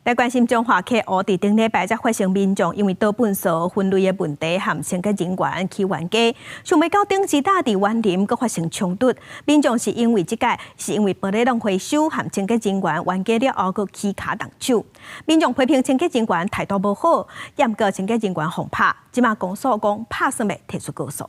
來關心彰化溪湖，佇頂禮拜才發生民眾因為倒糞埽分類的問題，和清潔人員起冤家，想袂到頂一搭佇員林閣發生衝突，民眾是因為這個是因為玻璃籠回收和清潔人員冤家了後，閣起跤動手。民眾批評清潔人員態度無好，毋過清潔人員予拍，這馬公訴講拍算欲提出告訴。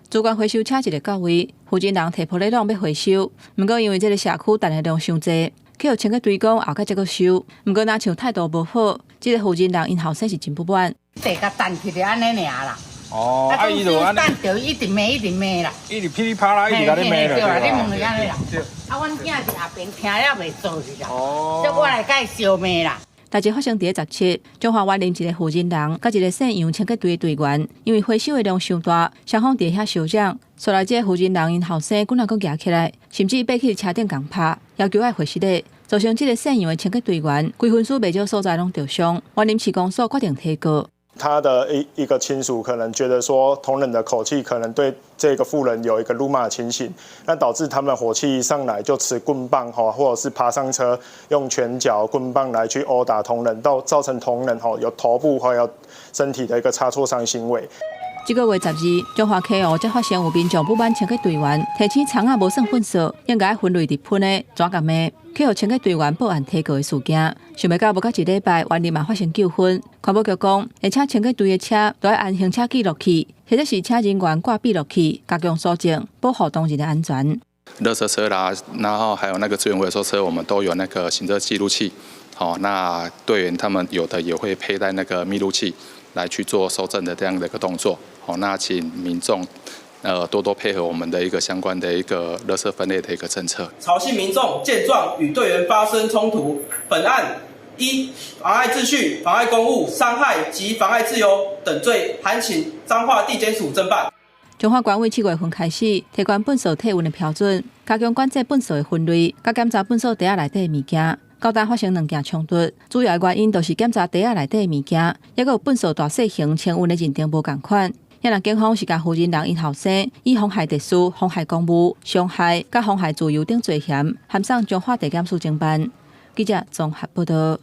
資源回收車一个到位，負責人提玻璃籠欲回收，毋過因為這个社區等的量傷濟，去予清潔隊講後蓋才閣收，毋過若像態度無好，這个負責人𪜶後生是真不滿。地共擲起來按呢爾啦。哦，啊伊就按呢，擲著一直罵一直罵啦，一直噼里啪啦一直共你罵啦，對啦，你問伊按呢啦。啊，阮囝佇後邊聽了袂做是啦，所以我來共伊相罵啦。代誌發生佇咧17，彰化員林一个負責人佮一个姓楊清潔隊的隊員，因為回收的量傷大，雙方佇遐相爭。後來這个負責人𪜶後生竟然閣舉起來，甚至爬去車頂共拍，要求愛回實禮，造成這个姓楊的清潔隊員規身軀袂少所在攏著傷。員林市公所決定提告。他的一個親屬可能覺得說同仁的口氣可能對這個婦人有一個辱罵情形，那導致他們火氣一上來就持棍棒吼，或者是爬上車用拳腳棍棒來去毆打同仁，到造成同仁吼有頭部還有身體的一個擦挫傷行為。這個月12，彰化溪湖才發生有民眾不滿清潔隊員提醒桶仔無算糞埽，應該分類佇噴的，怎共罵，去予清潔隊員報案提告的事件。想袂到無到一禮拜，員林嘛發生糾紛。環保局講，會請清潔隊的車都愛安行車記錄器，或者是請人員掛閉路器，加強搜證，保護當人的安全。垃圾車啦，然後還有那個資源回收車，我們都有那個行車記錄器。好，那隊員他們有的也會佩戴那個密錄器來去做搜證的這樣的一個動作。好，那請民眾多多配合我們的一個相關的一個垃圾分類的一個政策。曹姓民眾見狀與隊員發生衝突，本案依妨礙秩序、妨礙公務、傷害及妨礙自由等罪，函請彰化地檢署偵辦。彰化縣委7月份開始提懸糞埽退運的標準，加強管制糞埽的分類，佮檢查糞埽袋仔內底的物件。到今發生兩件衝突，主要原因就是檢查袋仔內底的物件，抑閣有糞埽大細型清運的認定無仝款。遐若警方是共負責人𪜶後生以妨害秩序、妨害公務、傷害佮妨害自由等罪嫌，函送彰化地檢署偵辦。記者綜合報道。